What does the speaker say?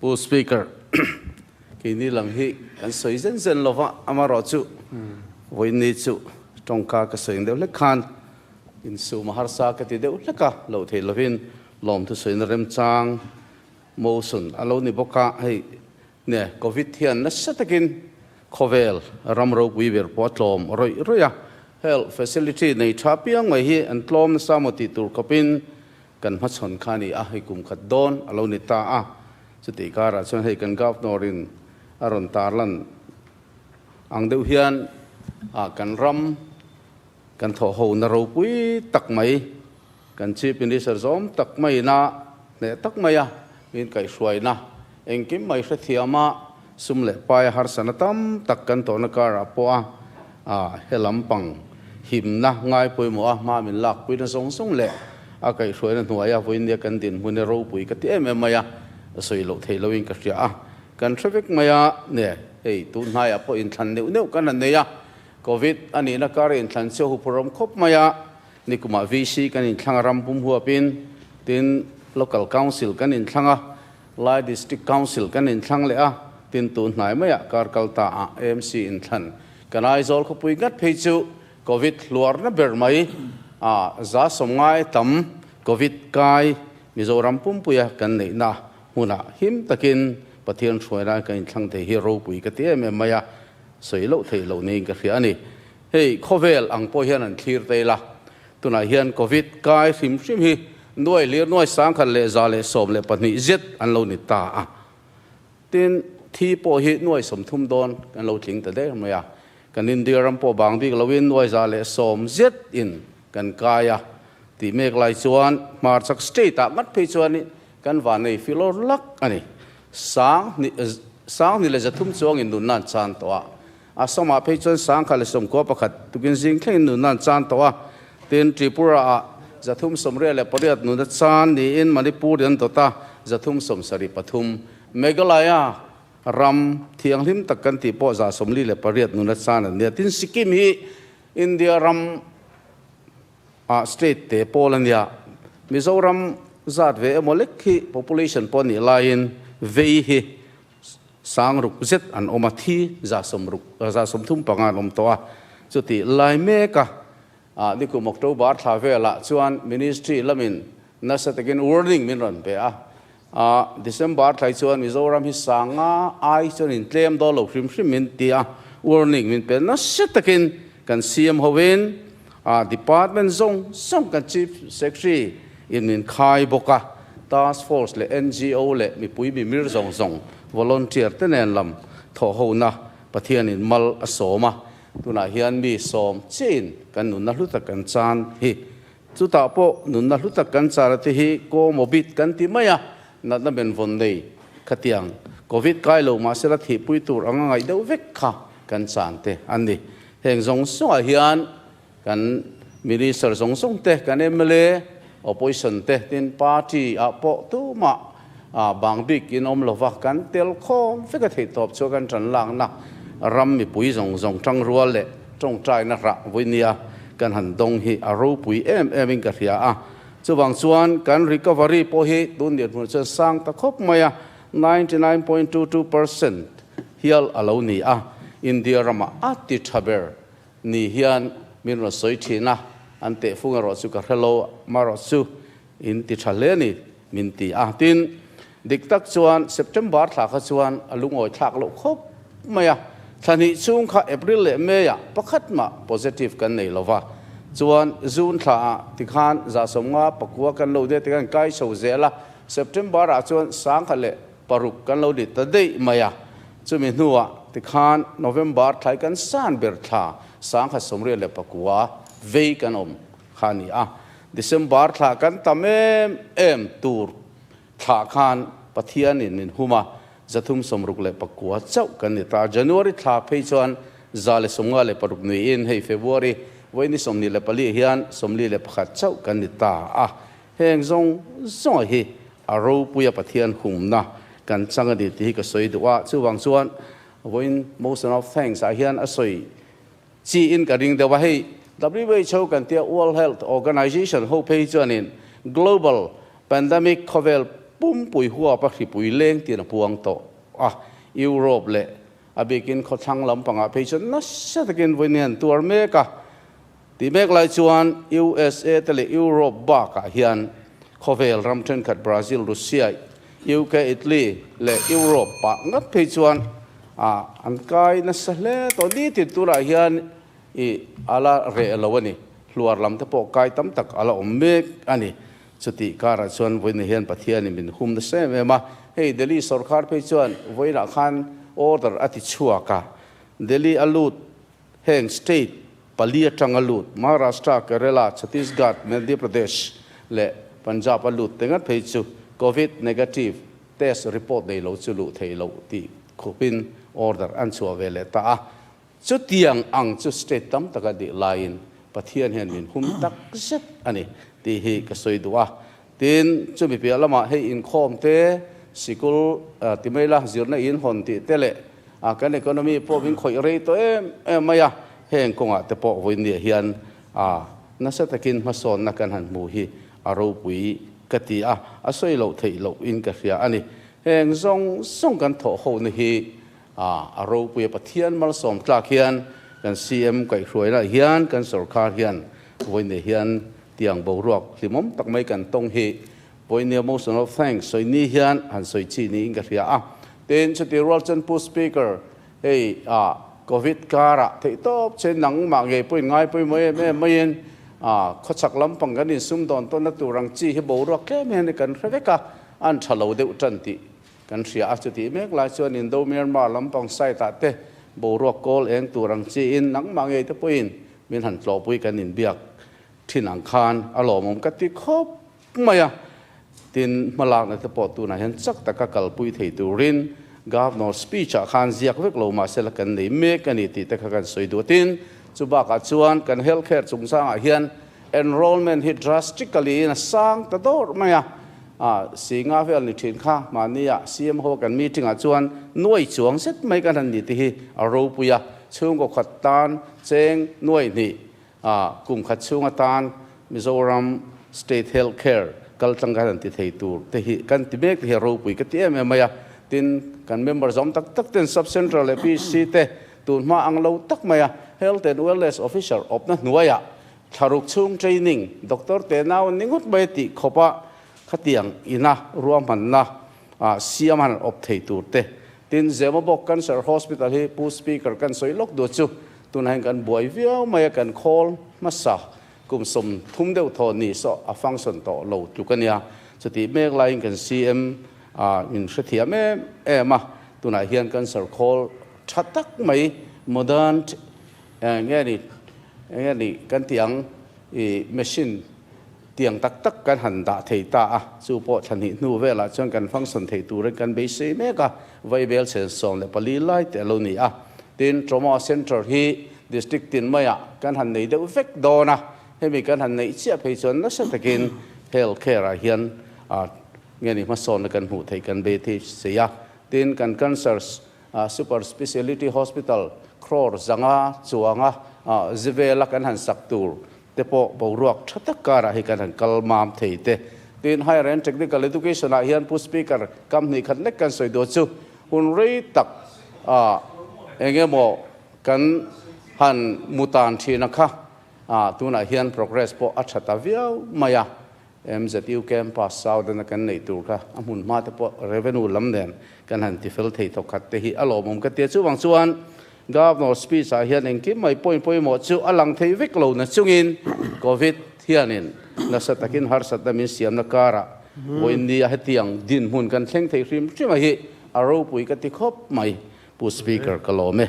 Pu Speaker, keini lam hi kan sawi zen zen lova, amaherawhchu vawiinni chu tawngka ka sawi ang deuh hlek khan insum a harsa ka ti deuh hlek a, loh theih lovin lawmthu sawina remchang motion a lo ni bawk a, hei ne Covid hian nasa takin khawvel ram ropui ber pawh a tlawm rawih rawih a, health facility nei tha piang mai hi an tlawm nasa maw tih tur khawpin Kan hmachhawn kha a ni a, hei kum khat dawn a lo ni ta a, chutih karah chuan hei kan Governor in a rawn tarlan ang deuh hian ah kan ram kan thawh ho na ropui tak mai, kan Chief Minister zawm tak maiin a hneh tak mai a, min kaihhruaina engkim mai hrethiam a, sum leh pai a harsana tam tak kan tawhna karah pawh a ah he lampang himna ngai pawimawh a hma min lakpuina zawng zawng leh a kaihhruaina hnuaia vawinia kan dinhmun hi ropui ka ti em em mai a, sawi loh theih loin ka hria a, kan hre vek mai a, ne hei tun hnaiah pawh inthlan neuh neuh kan han nei a, Covid a nihna kar inthlan chu a huphurhawm khawp mai a, nikumah VC kan inthlang a ram pum huapin tin Local Council kan inthlang a, Lai District Council kan inthlang leh a, tin tun hnai maiah kar kal ta ah AMC inthlan kan Aizawl khawpui ngat phei chu Covid hluarna ber mai a 190 tam Covid kai Mizoram pumpuia kan neihna hmunah him takin Pathian hruaina kan inthlang thei hi ropui ka ti em em mai a, sawi loh theih loh niin ka hria a ni. Hei khawvel ang pawh hian an thlir ta ila, tunah hian Covid kai hrim hrim hi nuai hlir nuai 1112 zet an lo ni ta a. Tin, thi pawh hi nuai 30 dawn kan lo tling ta der mai a. Kan India ram pawh bang bik loin nuai 110 zet in kan kai a. Tih mek lai chuan hmarchhak state ah ngat phei chuan kan vanei filawr lak a ni. Sang hnih 1300 chuangin nunna an chan tawh a. Assam-ah phei chuan 1091 tukin zing thlengin nunna an chan tawh a, tin Tripura-ah 388 nunna chan niin Manipur in an dawt a, 373. Meghalaya ram thianghlim tak kan tih pawh 48 nunna chan an nia. Tin Sikkim hi India ram ah state te pawl a nia, Mizoram zat ve emaw lek hi population pawh nih laiin vei hi 6000 zet an awm a, thi 135 an awm tawh a. Chutih lai meka nikum October thla velah chuan Ministry lamin nasa takin warning min rawn pe a, December thlai chuan Mizoram hi 5000 ai chuan intlem dawn lo hrim hrim min ti a, warning min pe nasa takin kan CM hovin department zawng zawng kan Chief Secretary in min khai bawk a, Task Force leh NGO leh mipui mimir zawng zawng volunteer te nen lam thawh hona Pathianin mal a sawm a, tunah hian mi sawm chiahin kan nunna hlu tak kan chan hi. Chutah pawh nunna hlu tak kan chan a te hi comorbid kan ti mai a, natna benvawn nei khatiang Covid kai lo mahsela thihpui tur anga ngaih deuh vek kha kan chan te an ni. Heng zawng zawngah hian Kan Minister zawng zawng te, kan mla, Opposition te tin party ah pawh tumah bang bik in awm lova, kan tel khawm vek a theih tawp chu kan tan lakna ram mipui zawng zawng tangrual leh tawngtaina rah vawinia kan han dawng hi a ropui em em in ka hria a. Chuvang chuan kan recovery pawh hi tun dinhmun chuan sang ta khawp mai a, 99.22% hial a lo ni a, India ramah a ti tha ber Ni hian min rawn sawi thin a, an tehfung erawh chu ka hre lo, marawh chu in ti tha hle a ni min ti a. Tin, dik tak chuan September thla kha chuan a lungawi thlak loh khawp mai a, thla hnih chhung kha April leh May ah pakhat mah positive kan nei lo va, chuan June thla ah tikhan 59 kan lo nia tikhan kai chho zel a, September ah chuan 1006 kan lo ni ta daih mai a. Chumi hnuah tikhan November thlai kan san ber thla 1089 vei kan awm kha a ni a. December thla kan tam em em tur thla khan Pathianin min hum a, 369 chauh kan ni ta. January thla phei chuan 156 nuiin hei February vawiin 24 hian 41 chauh kan ni ta a. Heng zawng zawng hi a ropuia Pathian humna kan chang a ni tih hi ka sawi duh a, chuvang chuan vawiin motion of thanks ah hian a sawi chi in ka ring deuh a, hei WHO kan tia World Health Organization ho phei chuanin global pandemic khawvel Pumpui huapa hripui leng tiin a puang tawh a, Europe leh a bikin khawthlang lampangah phei chuan nasa takin vawiin hian tuar mek a. Tih mek lai chuan USA te leh Europe bakah hian khawvel ram thenkhat Brazil, Russia, UK, Italy leh Europe pah ngat phei chuan an kai nasa hle tawh. Nitin turah hian i a la reh lo a ni. Hluar lam te pawh kai tam tak a la awm mek a ni. Chutih karah chuan vawiinah hian Pathianin min hum nasa em em a. Hei Delhi sawrkar phei chuan vawiinah khan order a ti chhuak a. Delhi a lut Heng state pali atanga lut, Maharashtra, Kerala, Chhattisgarh, Madhya Pradesh leh Punjab a lut te ngat phei chu Covid negative test report nei lo chu luh theih loh tih khupin order an chhuah ve leh ta a. Chutiang ang chu state tam taka dih laiin Pathian hian min hum tak zet a ni tih hi ka sawi duh a. Tin, chumi piah lamah hei inkhawm te, sikul ti mai la, zirna in hawn tih te leh kan economy pawh min khawih rei tawh em em mai a, heng kawngah te pawh vawinia hian nasa takin hmasawnna kan han hmu hi a ropui ka ti a, a sawi loh theih loh in ka hria a ni. Heng zawng zawng kan thawh hona hi a ropui a, Pathian malsawm tlak hian kan CM kaihhruainaah hian kan sorkar hian vawinia hian Tiang boruak hlimawm tak mai kan tawng hi Pawimawh motion of thanks sawi ni hian han sawi chi niin ka hria a. Tin, chuti rual chuan Pu Speaker, hei ah Covid karah theihtawp che nangmah ngei pawhin ngai pawimawh em em maiin ah khawchhak lampang kan insum dawn tawnna tur ang chi hi boruak tlem hian kan hre vek a, an tha lo deuh tan tih kan hria a. Chutih mek lai chuan Indo Myanmar lampang side ah te boruak kawl eng tur ang chiin nangmah ngei te pawhin min han tlawhpui kan inbiak Thin ang khan a lawmawm ka ti khawp mai a, tin hmalakna te pawh tunah hian chak taka kalpui thei turin Governor speech ah khan ziak vek lo mahse la kan nei mek a ni tih te kha kan sawi duh a. Tin, chu bakah chuan kan health care chungchangah hian enrollment hi drastically in a sang ta dawrh mai a, Singa vel ni thin kha mahnia CM ho kan meeting ah chuan nuai chuang zet mai kan han ni te hi a ropui a, chhungkaw khat tan cheng nuai hnih A kum khat chhung atan Mizoram State Health Care kal tlang kan han ti thei tur te hi kan ti mek te hi a ropui ka ti em em mai a. Tin, kan member zawm tak tak ten Sub Central leh PC te tun hma ang lo tak mai a Health and Wellness Officer awpna hnuaiah thlaruk chhung training Doctor te nau an ni ngawt mai a tih khawp a khatiang ina ruahmanna siam han awp thei tur te. Tin, Zemabawk Cancer Hospital hi Pu Speaker kan sawi lawk duh chu Tunah hian kan buai viau mai a, kan khawl hmasa kum 30 deuh thaw ni saw a function tawh lo tluk a nia. Chutih mek laiin kan CM ah min hrethiam em em a, tunah hian cancer khawl tha tak mai modern nge ni nge ni kan tih ang i machine tiang tak tak kan han dah thei ta a, chu pawh thla hnih hnu velah chuan kan function thei turin kan beisei mek a, Vaibel chen 14 lai te a lo ni a. Tin, Trauma Centre hi District tin maiah kan han nei deuh vek dawn a, hemi kan han neih chiah phei chuan nasa takin health care ah hian nge ni hmasawnna kan hmuh theih kan bei thei si a. Tin, kan Cancer Super Speciality Hospital crore 500 chuanga zivela kan han sak tur te pawh boruak tha tak karah hi kan han kal mam thei te. Tin, Higher and Technical Education ah hian Pu Speaker kam hnih khat lek kan sawi duh chu hun rei tak ah eng emaw kan han mu tan thin a kha ah tunah hian progress pawh a tha ta viau mai a. MZU campus Southern a kan neih tur kha a hmun hma te pawh revenue lam nen kan han tifel thei thawk khat te hi a lawmawm ka ti a. Chuvang chuan Governor speech ah hian engkim mai point pawimawh chu a lang thei vek lo na chungin Covid hianin nasa takin harsatna min siamna karah vawiin nia hetiang dinhmun kan thleng thei hrim hrim a hi a ropui ka ti khawp mai. Pu Speaker ka lawm e.